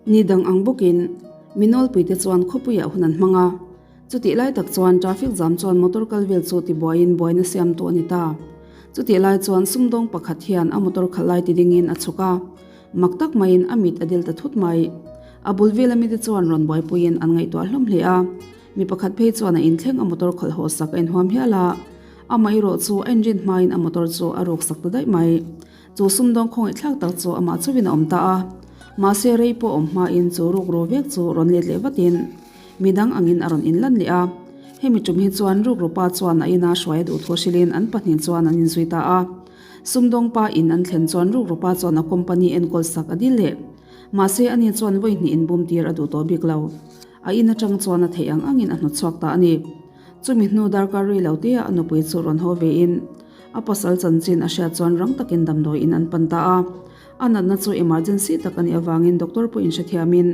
Ni dang ang bawkin mi nawlpuite chuan khawpuiah hun an hmang a, chutih lai tak chuan traffic jam chuan motor kal vel chu tibuaiin buaina siamtu a ni ta. Chutih lai chuan sumdawng pakhat hian a motor khalh lai tidingin a chhuk a, mak tak maiin a mit a del ta thut mai. A bul vela mite chuan rawn buaipuiin an ngaihtuah hlawm hle a, mi pakhat phei chuan a inthleng a motor khalh haw sak a inhuam hial a, amaherawh chu a inrin hmain a motor chu a ruk sak ta daih mai. Chu sumdawng khawngaih thlak tak chu amah chauhin a awm ta a, mahse rei pawh awm hmain chu rukru vek chu rawn let leh vatin midang angin a rawn inlan leh a. Hemi tum hi chuan rukru pa chuan a ina hruai a duh thu hrilhin an pahnih chuan an inzui ta a. Sumdawng pa in an thlen chuan rukru pa chuan a company enkawl sak a dil leh. Mahse ani chuan vawi hnih inbum tir a duh tawh bik lo. A in atang chuan a theih ang angin a hnawtchhuak ta a ni. Chumi hnu darkar rei lo te ah a nupui chu rawn haw vein a pasal chanchin a hriat chuan rang takin damdawi in an pan ta a. A natna chu emergency tak a nih avangin doctor pawhin hrethiamin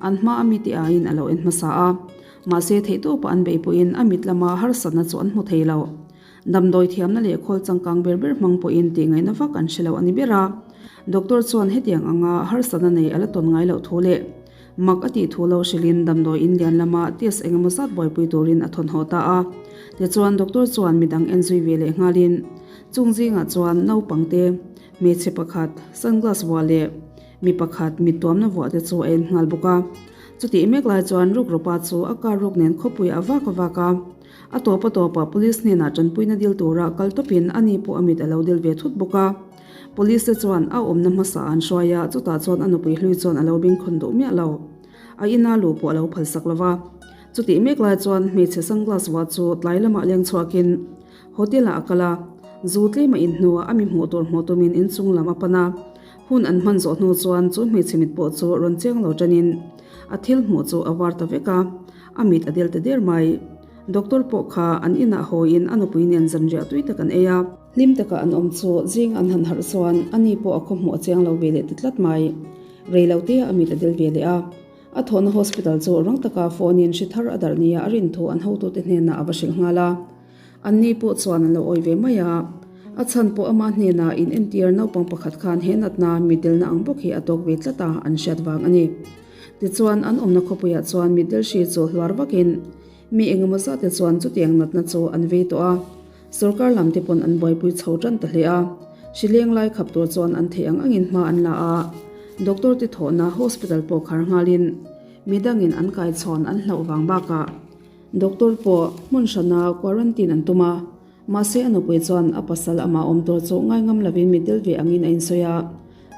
an hma a mite aiin a lo en hmasa a. Mahse theihtawpa an beih pawhin a mit lama harsatna chu an hmu thei lo. Damdawi thiamna leh khawl changkang ber ber hmang pawhin tih ngaihna vak an hre lo a ni ber a. Doctor chuan hetiang anga harsatna nei a la tawn ngai loh thu leh mak a tih thu lo hrilhin damdawi in lian lama test eng emaw zat buaipui turin a thawnhaw ta a. Tichuan doctor chuan midang en zui ve leh nghalin chung zingah chuan naupangte, hmeichhe pakhat, sunglass vuah leh mi pakhat mit tuamna vuah te chu a en nghal bawk a. Chutih mek lai chuan rukrupa chu a car ruk nen khawpui a vak a vak a. A tawp a tawpah police hnenah tanpuina dil tura kal tawpin ani pawh a mit a lo dil ve thut bawk a. Police te chuan a awmna hmasa an hruai a, chutah chuan a nupui hlui chuan a lo bengkhawn duh miah lo. A ina luh pawh a lo phalsak lo va. Chutih mek lai chuan hmeichhe sunglass vuah chu tlai lamah leng chhuakin hotel ah a kal a, zu tlem a in hnuah a mi hmuh tur hmuh tumin inchung lam a pan a. Hun an hman zawh hnu chuan chu hmeichhe mit pawh chu rawn chiang lo tanin a thil hmuh chu a var ta vek a, a mit a del ta der mai. Doctor pawh kha an inah hawiin a nupui nen zanriah tui tak an ei a. Hlim taka an awm chu zing an han harh chuan ani pawh a khaw hmuh a chiang lo ve leh ta tlat mai. Rei lo te a mit a del ve leh a. A thawhna hospital chu rang taka phone in hri thar a darh nia a rin thu an hotute hnenah a va hrilh nghal a. Anni pawh chuan an lo awi ve mai a. A chhan pawh ama hnenah in entir naupang pakhat khan he natna mitdelna ang bawk hi a tawk ve tlat a an hriat vang a ni. Tichuan an awmna khawpuiah chuan mitdel hri chu hluar vakin mi engemaw zat te chuan chutiang natna chu an vei tawh a. Sorkar lam te pawn an buaipui chho tan ta hle a. Hri leng lai khap tur chuan an theih ang angin hma an la a. Doctor te thawhna hospital pawh khar nghalin midangin an kaichhawn an hlauh vang bakah Doctor pawh hmun hrana quarantine an tum a, mahse a nupui chuan a pasal amah awm tur chu ngaingam lovin mi tel ve angin a insawi a,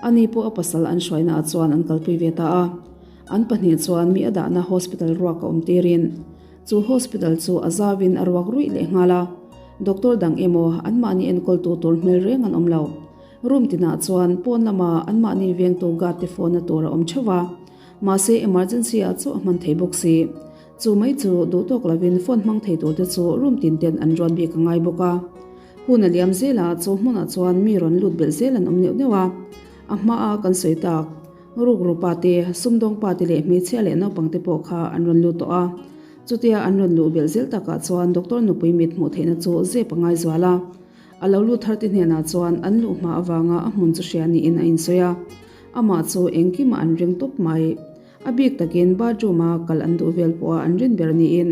ani pawh a pasal an hruainaah chuan an kalpui ve ta a. An pahnih chuan mi a dahna hospital ruak a awm tirin chu hospital chu a zauvin a ruak ruih leh nghal a, doctor dang emaw anmahni enkawltu tur hmel reng an awm lo. Room tinah chuan pawn lama anmahni vengtu guard te phone na tur a awm theuh a, mahse emergency ah chu a hman thei bawk si. Chu mai chu duh tawk lovin phone hmang thei turte chu room tin ten an ruat bik a ngai bawk a. Hun a liam zel a, chu hmunah chuan mi rawn lut belh zel an awm neuh neuh a. A hmaa kan sawi tak, rukru pa te, sumdawng pa te leh hmeichhia leh naupang te pawh kha an rawn lut tawh a. Chutia an rawn luh belh zel takah chuan doctor nupui mit hmuh theihna chu zep a ngai zual a. A lo lut thar te hnenah chuan an luh hma avanga a hmun chu hria niin a insawi a. Amah chu engkimah an ring tawp mai. A bik takin bathroom a kal an duh vel pawh a an rin ber niin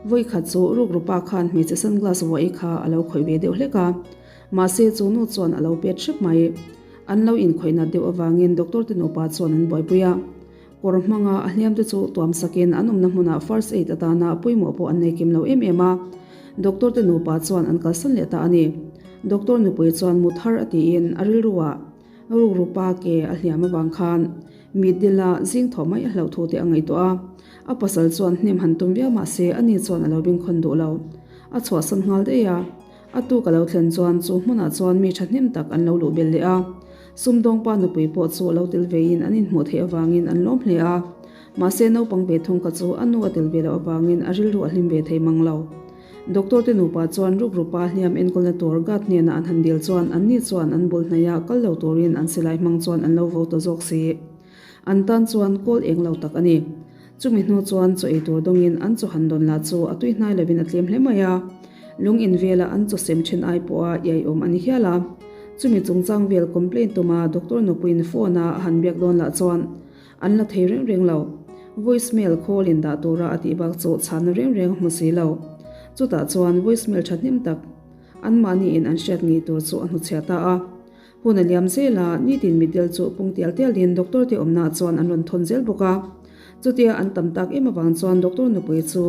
vawi khat chu rukru pa khan hmeichhe sunglass vuah i kha a lo khawih ve deuh hlek a, mahse chu nu chuan a lo pet hrep mai. An lo inkhawih nat deuh avangin doctor te nupa chuan an buaipui a, kawr hmanga a hliam te chu tuam sakin an awmna hmunah first aid atana pawimawh pawh an nei kim lo em em a, doctor te nupa chuan an kalsan leh ta a ni. Doctor nupui chuan mut har a tiin a rilru ah Rukru pa ke a hliam avang khan mitdila zing thaw mai a hlauh thu te a ngaihtuah a, a pasal chuan hnem han tum viau mah se ani chuan a lo bengkhawn duh lo. A chhuahsan nghal daih a, a tuk a lo thlen chuan chu hmunah chuan mi thahnem tak an lo luh belh leh a, sumdawngpa nupui pawh chu a lo tel veiin an inhmuh theih avangin an lawm hle a, mahse naupang ve thung kha chu a nu a tel ve loh avangin a rilru a hlim ve thei mang lo. Doctor te nupa chuan rukrupa hliam enkawlna tur guard hnenah an han dil chuan anni chuan an bul hnaih ah kal lo turin an silai hmang chuan an lo vo ta zawk si. An tan chuan kawl eng lo tak a ni. Chumi hnu chuan chaw ei tur dawngin an chaw han dawn lah chu a tui hnai lovin a tlem hle mai a. Lung in vela an chaw sem then ai pawha iaiawm a ni hial a. Chumi chungchang vel complain tuma doctor nupuiin phone a a han biak dawn lah chuan. An la thei reng reng lo. Voice mail call in dah tura a tih bak chu chhanna reng reng a hmu si lo. Chutah chuan voice mail thahnem tak anmahniin an hriat ngei tur chu a hnuchhiah ta a. Hun a liam zel a, nitin mitdel chu pung tial tialin doctor te awmnaah chuan an rawn thawn zel bawk a. Chutia an tam tak em avang chuan doctor nupui chu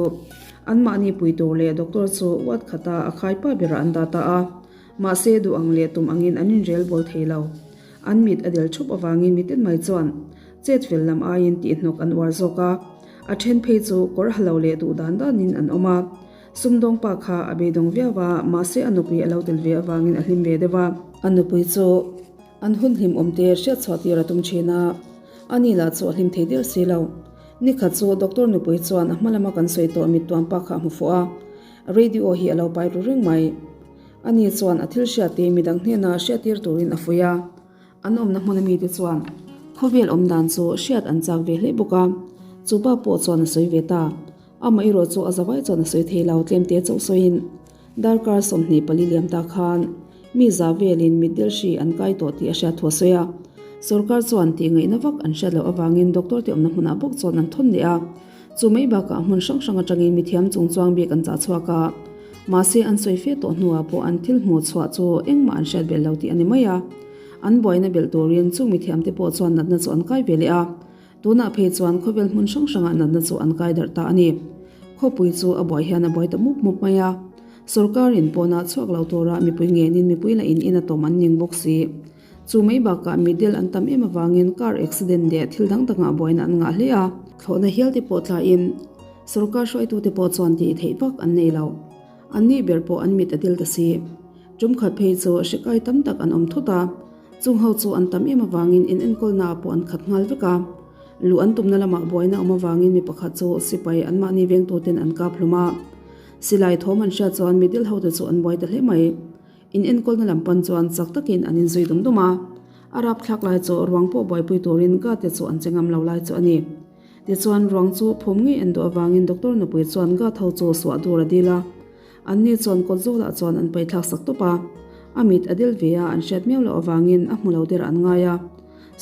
anmahni pui tur leh doctor chu ward khata a khaipa berah an dah ta a. Mahse duh ang leh tum angin an inrel bawl thei lo. An mit a del thup avangin mitin mai chuan chet fel lam aiin tihhnawk an uar zawk a. A then phei chu kawr ha lo leh duh dan danin an awm a. Sumdawng pa kha a beidawng viau a, mahse a nupui a lo tel ve avangin a hlim ve deuh a. A nupui chu an hun hlim awmte hriat chhuah tir a tum thin a, ani lah chu a hlim thei der si lo. Nikhat chu doctor nupui chuan a hma lama kan sawi tawh mittuam pa kha a hmu fuh a, radio hi a lo pai ru reng mai. Ani chuan a thil hriat te midang hnena hriattir turin a fuih a, an awmna hmuna mite chuan khawvel awm dan chu hriat an chak ve hle bawk a, chu pa pawh chuan a sawi ve ta. Amah erawh chu a zavai chuan a sawi thei lo, tlemte chauh sawiin darkar 24 liam ta khan mi za velin mitdel hri an kai tawh tih a hriat thu a sawi a. Sorkar chuan tih ngaihna vak an hriat loh avangin doctor te awmna hmunah bawk chuan an thawn leh a. Chu mai bakah hmun hrang hrang atangin mithiam chung chuang bik an chah chhuak a, mahse an sawi fe tawh hnuah pawh an thil hmuh chhuah chu engmah an hriat belh lo tih a ni mai a. An buaina belh turin chung mithiamte pawh chuan natna chu an kai ve leh a, tunah phei chuan khawvel hmun hrang hrangah natna chu an kai darh ta a ni. Khawpui chu a buai hian a buai ta mup mup mai a, sorkarin pawnah chhuak lo tura mipui ngenin mipui la in in a tawm an ning bawk si. Chu mai bakah mitdel an tam em avangin car accident leh thil dang dangah buaina an ngah hle a. Thlawhna hial te pawh tlaiin sorkar hruaitute pawh chuan tih theih vak an nei lo. An nih ber pawh an mit a dil ta si. Tum khat phei chu hrikai tam tak an awm thut a, chung ho chu an tam em avangin in enkawlnaah pawh an khat nghal vek a. Luh an tumna lamah buaina awm avangin mi pakhat chu sipai anmahni vengtuten an kap hlum a. Silai thawm an hriat chuan mitdel hote chu an buai ta hle mai. In enkawlna lam pan chuan chak takin an inzui dum dum a, a rapthlak lai chu ruang pawh buaipui turin Gate chu an che ngam lo lai chu a ni. Tichuan ruang chu phum ngei an duh avangin doctor nupui chuan Gate ho chu suah dur a dil a, anni chuan kawt zawlah chuan an paithlak sak tawp a, a mit a dil ve a an hriat miau loh avangin a hmu lo der an ngai a,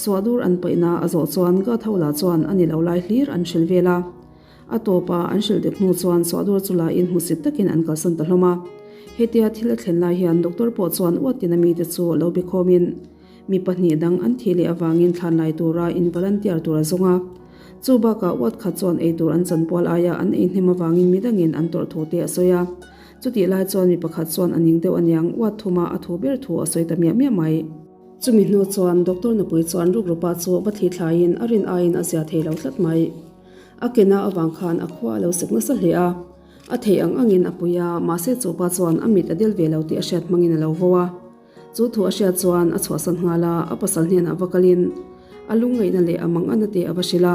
suah dur an paihna a zawh chuan Gate ho lah chuan a ni lo lai hlir an hrilh vel a. A tawpa an hrilh deuh hnu chuan Suahdur chu lain hmusit takin an kalsan ta hlawm a. Hetia thil a thlen lai hian doctor pawh chuan uatin a mite chu lo be khawmin mi pahnih dang an thih leh avangin thlan lai tura in volunteer tur a zawng a. Chu bakah uat khat chuan ei tur an chanpual aia an ei hnem avangin midangin an tawrh thu te a sawi a. Chutih lai chuan mi pakhat chuan a ning deuh aniang uat thuma a thu ber thu a sawi ta miah miah mai. Chumi hnu chuan doctor nupui chuan rukrupa chu va thli thlaiin a rin aiin a zia thei lo tlat mai. A kena avang khan a khua a lo sek nasa hle a, a theih ang angin a pui a, mahse chupa chuan a mit a del ve lo tih a hriat hmangin a lo vo a. Chu thu a hriat chuan a chhuahsan nghal a, a pasal hnenah va kalin a lungngaihna leh a manganna te a va hrilh a.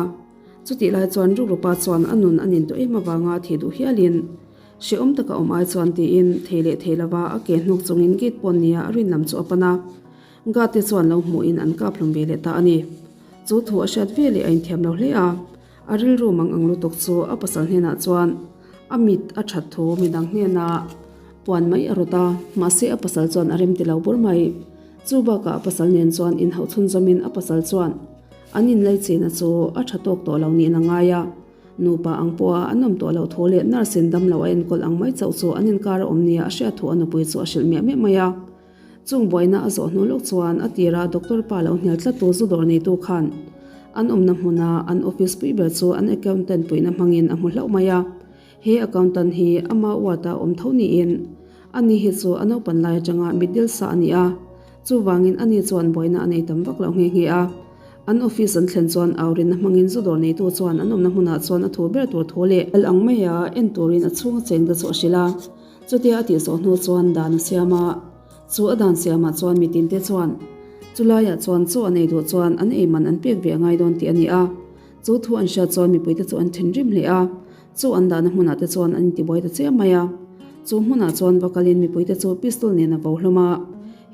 Chutih lai chuan Rukrupa chuan a nun a nin tawh em avanga thih duh hialin hrehawm taka awm ai chuan tiin thei leh thei lova a ke hnuk chungin gate pawn nia a rin lam chu a pan a. Guard te chuan lo hmuhin an kap hlum ve leh ta a ni. Chu thu a hriat ve leh a inthiam lo hle a, a rilru mang ang lutuk chu a pasal hnenah chuan a mit a that thu midang hnenah puan mai a rawt a, mahse a pasal chuan a rem ti lo bur mai. Chu bakah a pasal nen chuan inhauh chhunzawmin a pasal chuan an inlaichina chu a tha tawk tawh lo niin a ngai a, nupa ang pawha an awm tawh loh thu leh nurse in damlo a enkawl ang mai chauh chu an inkar a awm nia a hriat thu a nupui chu a hrilh miah miah mai a. Chung buaina a zawh hnu lawk chuan a tira doctor pa lo hnial tlattu zu dawr neitu khan an awmna hmuna an office pui ber chu an accountant puihna hmangin a hmu hlauh mai a. He accountant hi ama ward-a awm tho niin ani hi chu a naupan lai atanga mitdil sa a ni a, chuvangin ani chuan buaina a nei tam vak lo nghe nghe a. An office an thlen chuan aurinna hmangin zu dawr neitu chuan an awmna hmunah chuan a thu ber tur thu leh el ang maia en turin a chhunga chengte chu a hrilh a. Chutia a tih zawh hnu chuan dan a siam a, chu a dan siamah chuan mitinte chuan chulaiah chuan chaw an ei duh chuan an ei man an pek ve a ngai dawn tih a ni a. Chu thu an hriat chuan mipuite chu an thinrim hle a, chu an dahna hmunah te chuan an intibuai ta chiam mai a. Chu hmunah chuan va kalin mipuite chu pistol nen a vo hlawm a,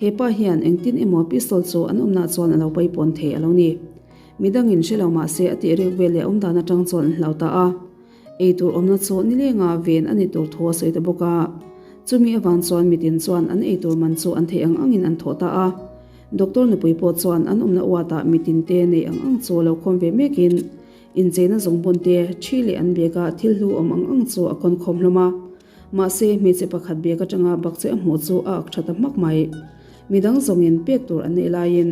he pa hian engtin emaw pistol chu an awmnah chuan a lo paipawn thei a lo ni. Midangin hre lo mah se a tih rek vel leh awmdan atang chuan an hlau ta a. Ei tur awmna chu nilenga ven a ni tur thu a sawi ta bawk a. Chumi avang chuan mitin chuan an ei tur man chu an theih ang angin an thawh ta a. Doctor nupui pawh chuan an awmna uatah mitin te nei ang ang chu lo khawm ve mekin incheina zungbun te, thi leh an bag a thil hlu awm ang ang chu a khawn khawm hlawm a. Mahse, hmeichhe pakhat bag atanga bakcheh a hmuh chu a ak tha ta hmak mai. Midang zawngin pek tur an neih laiin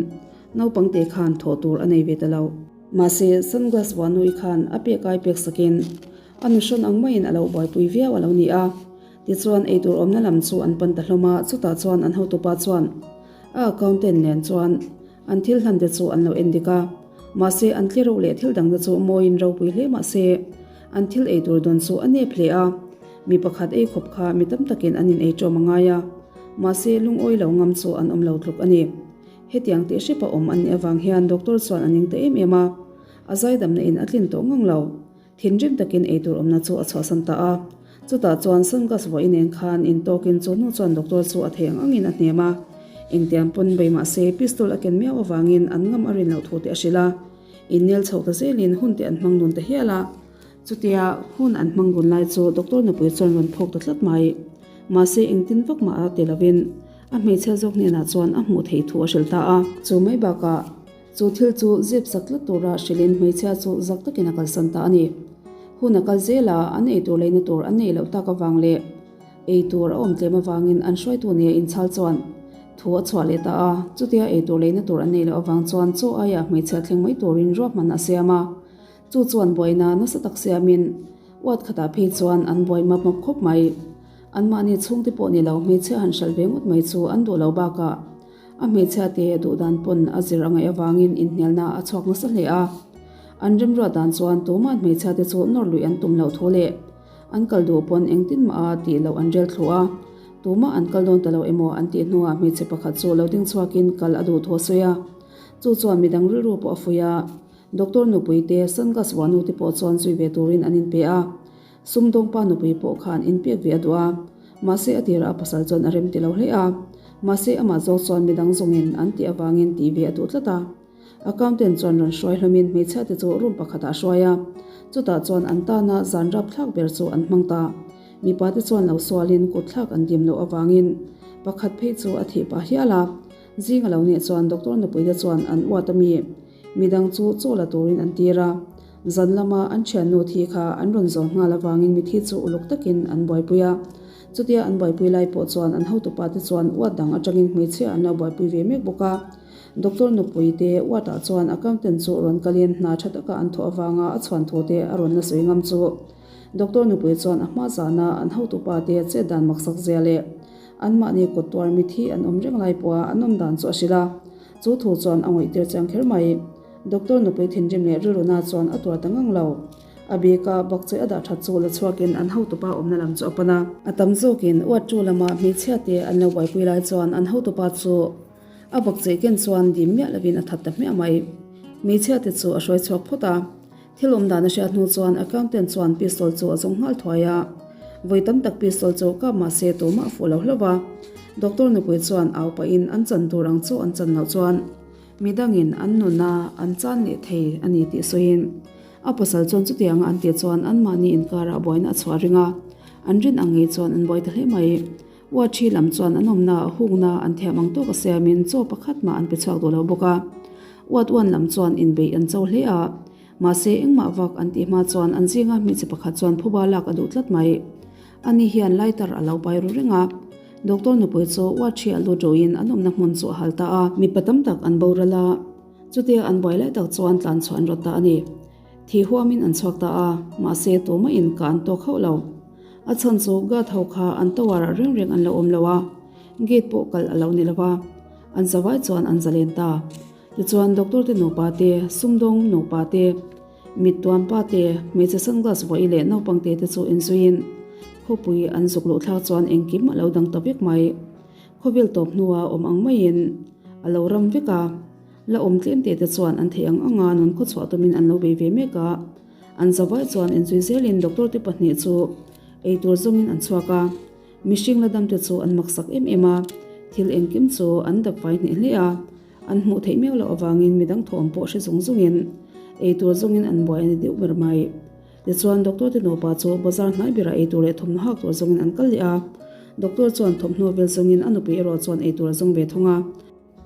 naupang te khan thawh tur a nei ve ta lo. Mahse, sunglass vuanui khan a pek ai pek sakin a nuhrawn ang maiin a lo buaipui viau a lo ni a. Tichuan, eitur awmna lam chu an pan ta hlawm a, chutah chuan an hotupa chuan a accountant nen chuan an thil hlan te chu an lo en dik a. Mahse, an tlereuh leh thil dangte chu mawiin ropui hle mah se, an thil eitur dawn chu a nep hle a. Mi pakhat ei khawp kha mi tam takin an in ei ṭawm a ngai a, mahse, lungawi lo ngam chu an awm lo tluk a ni. Hetiang tih hrepa awm an nih avang hian doctor chuan a ning ta em em a, a zaidamna in a tlin tawh ngang lo. Thinrim takin eitur awmna chu a chhuahsan ta a. Chutah chuan sunglass vawi nen khan intawkin chu nu chuan doctor chu a thei ang angin a hnem a. Engtiang pawn bei mah se pistol a ken miau avangin an ngam a rin loh thu te a hrilh a. Innel chho ta zelin hun te an hmang dun ta hial a. Chutia hun an hmang dun lai chu doctor nupui chuan rawn phawk ta tlat mai. Mahse engtin vak mah a ti lovin a hmeichhia zawk hnenah chuan a hmuh theih thu a hrilh ta a. Chu mai bakah chu thil chu zip sak tlat tura hrilhin hmeichhia chu zak takin a kalsan ta a ni. Hun a kal zel a, an eitur leina tur an neih loh tak avang leh eitur a awm tlem avangin an hruaitu nia inchhal chuan thu a chhuah leh ta a. Chutia eitur leina tur an neih loh avang chuan chaw aiah hmeichhia thleng mai turin ruahman a siam a. Chu chuan buaina nasa tak siamin uat khatah phei chuan an buai map map khawp mai. Anmahni chhungte pawh ni lo hmeichhia han hralh ve ngawt mai chu an duh lo bakah a hmeichhia te duh dan pawn a zir a ngaih avangin inhnialna a chhuak nasa hle a. An remruat dan chuan tuma'n hmeichhia te chu nawr luih an tum loh thu leh an kal duh pawn engtin mah a tih loh an rel thlu a. Tumah an kal dawn ta lo emaw an tih hnuah hmeichhe pakhat chu lo ding chhuakin kal a duh thu a sawi a. Chu chuan midang rilru pawh a fuih a. Doctor nupui te, sunglass vuah te pawh chuan zui ve turin an inpe a. Sumdawngpa nupui pawh khan inpek ve a duh a, mahse a tirah a pasal chuan a rem ti lo hle a. Mahse amah zawk chuan midang zawngin an tih avangin tih ve a duh tlat a. Accountant chuan rawn hruai hlawmin hmeichhia te chu room pakhatah a hruai a. Chutah chuan an tana zan rap thlak ber chu an hmang ta. Mipa te chuan lo sualin kut thlak an dim loh avangin pakhat phei chu a thih pah hial a. Zing a lo nih chuan doctor nupui te chuan an uat a mi. Midang chu chaw la turin an tir a, zan lama an thiannu thi kha an rawn zawn nghal avangin mithi chu uluk takin an buaipui a. Chutia an buaipui lai pawh chuan an hotupa te chuan uat dang atangin hmeichhia an lo buaipui ve mek bawk a. Doctor nupui te uatah chuan accountant chu rawn kalin hna tha taka an thawh avanga a chhuan thu te a rawn la sawi ngam chu Doctor nupui chuan a hma zana an hotupa te chet dan maksak zia leh anmahni kut tuar mithi an awm reng lai pawha an awm dan chu a hrilh a. Chu thu chuan a ngawih tir chiang kher mai. Doctor nupui thinrim leh rilruna chuan a tuar ta ngang lo. A bika bakcheh a dah that chu la chhuakin an hotupa awmna lam chu a pan a. A tam zawkin uattu lama hmeichhia te an lo buaipui lai chuan an hotupa chu a bakcheh ken chuan dim miah lovin a that ta hmiah mai. Hmeichhia te chu a hruai chhuak phawt a. Thil awm dan a hriat hnu chuan accountant chuan pistol chu a zawng nghal thuai a. Vawi tam tak pistol chu kap mah se tumah a fuh lo hlauh va. Doctor nupui chuan au pahin an chan tur ang chu an chan loh chuan midangin an nuna an chan leh thei a ni tih sawiin a pasal chuan chutianga an tih chuan anmahni inkarah buaina a chhuah ring a. An rin ang ngei chuan an buai ta hle mai. Uaṭhi lam chuan an awmna hungna an thiam ang tawk a siamin chaw pakhat mah an pe chhuak duh lo bawk a. Uat uan lam chuan inbeih an cho hle a, mahse engmah vak an tih hma chuan an zinga hmeichhe pakhat chuan phuba lak a duh tlat mai. Ani hian lighter a lo pai ru reng a, doctor nupui chu uaṭhi a lut ruin an awmna hmun chu a hal ta a. Mipa tam tak an boral a, chutia an buai lai tak chuan tlan chhuah an rawt ta a ni. Thi huamin an chhuak ta a, mahse tumahin ka an tawk hauh lo. A chhan chu guard ho kha an tower ah reng reng an lo awm lo a, gate pawh kalh a lo ni lo va, an zavai chuan an zalen ta. Tichuan doctor te nupa te, sumdawng nupa te, mit tuam pa te, hmeichhe sunglass vawi leh naupang te te chu inzuiin khawpui an zuk luh thlak chuan engkim a lo dang ta vek mai. Khawvel tawp hnua awm ang maiin a lo ram vek a. La awm tlem te te chuan an theih ang anga nun khawchhuah tumin an lo bei ve mek a. An zavai chuan inzui zelin doctor te pahnih chu eitur zawngin an chhuak a. Mihring la dam te chu an maksak em em a, thil engkim chu an dap fai hneh hle a. An hmuh theih miau loh avangin midang thawm pawh hre zung zungin eitur zawngin an buai a ni deuh ber mai. Tichuan doctor te nupa chu bazar hnai berah eitur leh thawmhnaw hak tur zawngin an kal leh a. Doctor chuan thawmhnaw vel zawngin a nupui erawh chuan eitur a zawng ve thung a.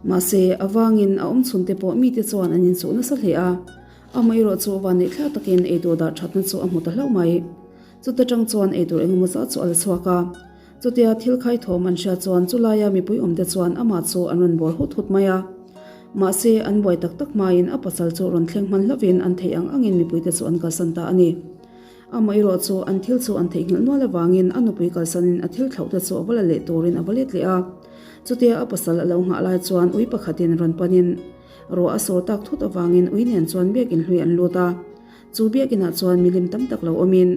Mahse, a vangin a awm chhun te pawh mite chuan an inchuh nasa hle a. Amaherawh chu vanneih thlak takin eitur dah thatna chu a hmu ta hlauh mai. Chuta tang chuan eitur engemaw zat chu a la chhuak a. Chutia thil khai thawm an hriat chuan chulaia mipui awmte chuan amah chu an rawn bawr hut hut mai a. Mahse, an buai tak tak hmain a pasal chu rawn thleng hman hlauhin an theih ang angin mipuite chu an kalsan ta a ni. Amaherawh chu an thil chu an theihnghilh nual avangin a nupui kalsanin a thil thlauhte chu a va la leh turin a va let leh a. Chutia a pasal a lo nghah lai chuan ui pakhatin rawn panin ruah a sawr tak thut avangin ui nen chuan biakin hlui an lut a. Chu biakinah chuan milim tam tak lo awmin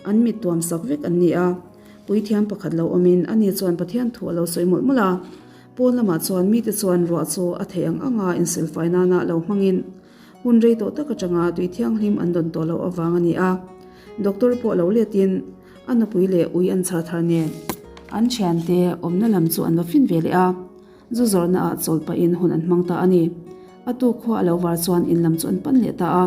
an mit tuam sak vek an ni a. Puithiam pakhat lo awmin ani chuan Pathian thu a lo sawi mawlh mawlh a. Pawn lamah chuan mite chuan ruah chu a theih ang anga insilfai nana lo hmangin hun rei tawh tak atanga tui thianghlim an dawn tawh loh avang a ni a. Doctor pawh lo letin a nupui leh ui an chhar thar nen an thiante awmna lam chu an va fin ve leh a. Zu zawrhna ah chawlh pahin hun an hmang ta a ni. A tuk khua a lo var chuan in lam chu an pan leh ta a.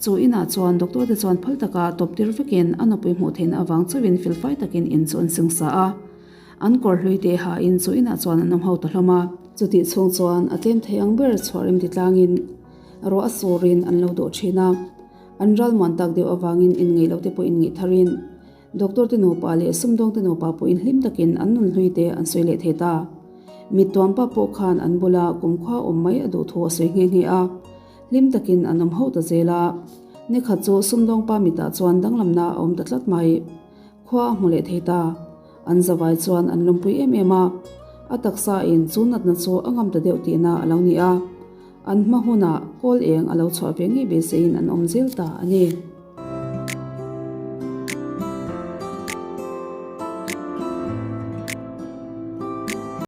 Chu inah chuan doctor te chuan phal taka tawp tir vekin a nupui hmuh theihna avang chauhin felfai takin in chu an singsa a. An kawr hlui te hain chu inah chuan an awm ho ta hlawm a. Chutih chhung chuan a tlem thei ang ber chhuah rem ti tlangin ruah a surin an lo dawh thin a. An ral muan tak deuh avangin inngeih loh te pawh inngeih tharin Doctor te nupa leh sumdawng te nupa pawhin hlim takin an nun hlui te an sawi leh thei ta. Mittuampa pawh khan an bula kumkhua awm mai a duh thu a sawi nghe nghe a. Hlim takin an awm ho ta zel a. Nikhat chu sumdawngpa mitah chuan danglamna a awm ta tlat mai. Khua a hmu leh thei ta. An zavai chuan an lawmpui em em a. A taksa in chu natna chu a ngam ta deuh tihna a lo ni a. An hma hunah kawl eng a lo chhuah ve ngei beiseiin an awm zel ta a ni.